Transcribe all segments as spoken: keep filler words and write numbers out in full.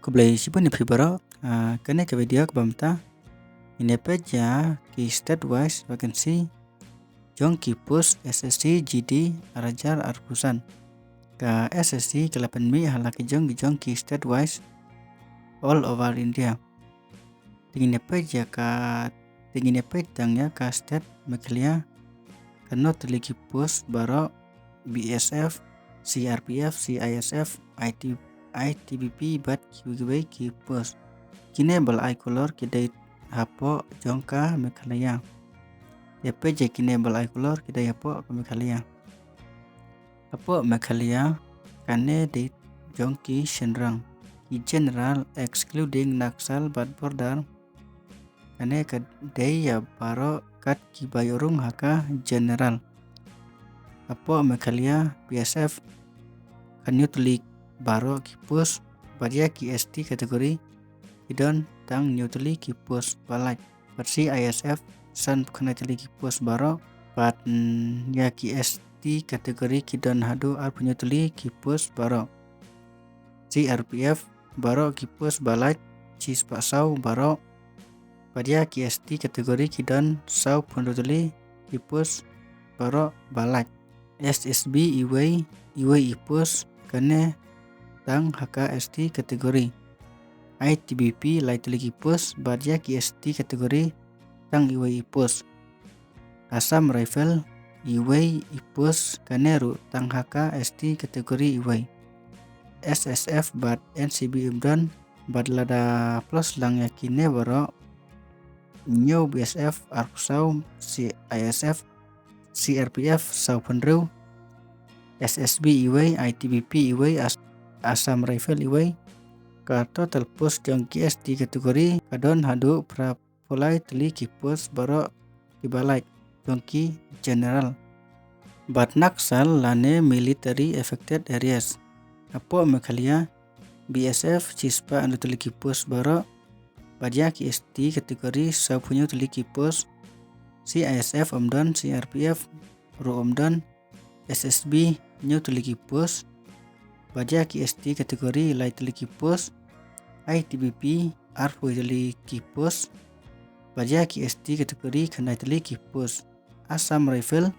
Khublei shibun ïa phi baroh. Ah, kane ka video kaba mynta ngin ïa peit ïa ki state wise vacancy jong ki post S S C G D ar hajar arphew san. Ka S S C ka la pynmih ha la ki jong ki jong ki state wise all over India. Te ngin ïa peit ïa ka, te ngin ïa peit tang ïa ka state Meghalaya. Katno tylli ki post baroh, B S F, C R P F, C I S F, I T, I T B P bad kiwei kiwei ki post. Kine ba la ai kulor ki dei hapoh jong ka Meghalaya. Ïa peit ïa kine ba la ai kulor ki dei hapoh ka Meghalaya. Hapoh Meghalaya, kane dei jong ki shynrang, ki general, excluding Naxal bad border. Kane ka dei ïa baroh kat kiba ïoh rung ha ka general. Hapoh Meghalaya, B S F, katno tylli baroh ki post, bad ïa ki S T category ki don tang hynñiew tylli ki post ba lait. Bad C I S F, sanphew khyndai tylli ki post baroh, bad, mm, ïa ki S T category ki don haduh arphew hynñiew tylli ki post baroh. C R P F, baroh ki post ba lait, shispah saw baroh. Bad ïa ki S T category ki don sawphew hynriew tylli ki post baroh ba lait. S S B iwei, iwei i post, kane tang ha ka S T category. I T B P, lai tylli ki post, bad ïa ki S T category tang iwei i post. Assam Rifle, iwei i post, kane ruh tang ha ka S T category iwei. S S F bad N C B ym don, bad lada plus lang ïa kine baroh, hynñiew B S F, arphew saw C I S F, C R P F, sawphew hynriew, S S B iwei, I T B P iwei, As-, Assam Rifle iwei, ka total post jong ki S T category ka don haduh phra phew lai tylli ki post baroh kiba lait jong ki general. Bad Naxal lane military affected areas. Hapoh Meghalaya, B S F shispah hynriew tylli ki post baroh, bad ïa ki S T category sawphew hynñiew tylli ki post, C I S F ym don, C R P F ruh ym don, S S B hynñiew tylli ki post, bad ïa ki S T category lai tylli ki post, I T B P arphew tylli ki post, bad ïa ki S T category khyndai tylli ki post, Assam Rifle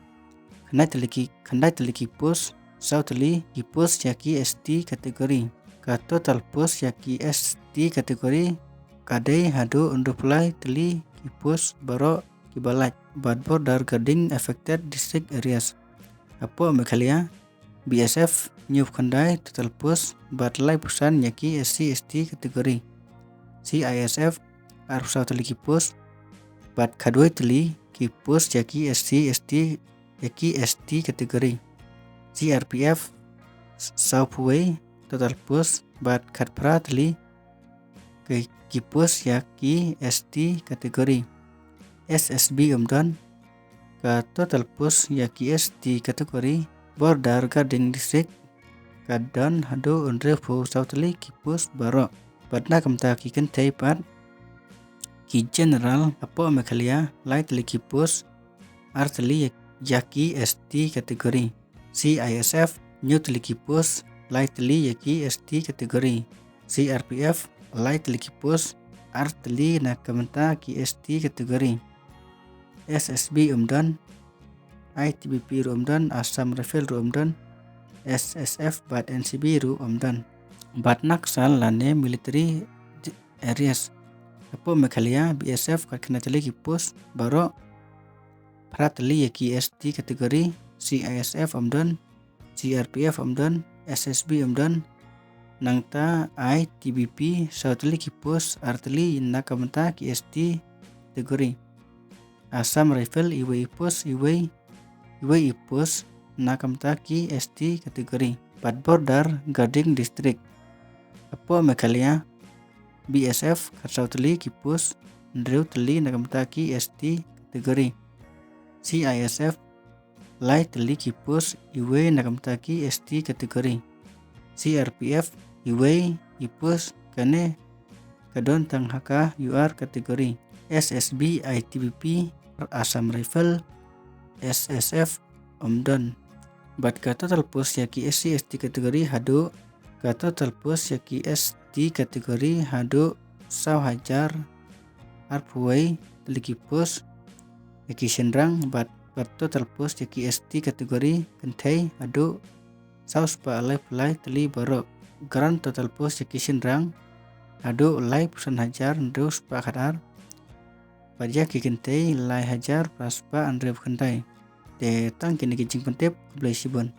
khyndai tylli ki, khyndai tylli ki post, saw tylli ki post ïa ki S T category. Ka total post ïa ki S T category ka dei haduh hynriew phew lai tylli ki post baroh kiba lait. Bad border guarding affected district areas. Hapoh Meghalaya, B S F hynñiewphew khyndai total post, bad laiphew san ïa ki S C S T category. C I S F arphew saw tylli ki post, bad khatwei tylli ki post ïa ki S C S T, ïa ki S T category. C R P F sawphew wei total post, bad khatphra tylli ki, ki post ïa ki S T category. S S B ym don, ka total post ïa ki S T category, border guarding district, ka don haduh hynriewphew saw tylli ki post baroh. Bad na ka bynta ki kynthei pat, ki general hapoh Meghalaya, lai tylli ki post, ar tylli ïa, ïa ki S T category. C I S F hynñiew tylli ki post, lai tylli ïa ki S T category. C R P F lai tylli ki post, ar tylli na ka bynta ki S T category. S S B ym don, I T B P ruh ym don, Assam Rifle ruh ym don, S S F bad N C B ruh ym don. Bad Naxal lane military areas. Hapoh Meghalaya, B S F khatkhyndai tylli ki post baroh, phra tylli ïa ki S T category, C I S F ym don, C R P F ym don, S S B ym don, nangta I T B P saw tylli ki post, ar tylli na ka bynta ki S T category. Assam Rifle iwei i post, iwei, iwei i post na ka bynta ki S T category. Bad border guarding district. Hapoh Meghalaya, B S F khatsaw tylli ki post, hynriew tylli na ka bynta ki S T category. C I S F lai tylli ki post, iwei na ka bynta ki S T category. C R P F iwei i post, kane ka don tang ha ka U R category. S S B, I T B P, Assam Rifle, S S F ym don. Bad ka total post ïa ki S C S T category haduh Ka total post ïa ki S T category haduh saw hajar arphew tylli ki post ïa ki shynrang, bad ka total post ïa ki S T category kynthei haduh saw spah laiphew lai tylli baroh. Grand total post ïa ki shynrang haduh laiphew san hajar hynriew spah khatar, bad ïa ki kynthei lai hajar phra spah hynriew khyndai. Te tang kine ki jingpyntip, khublei shibun.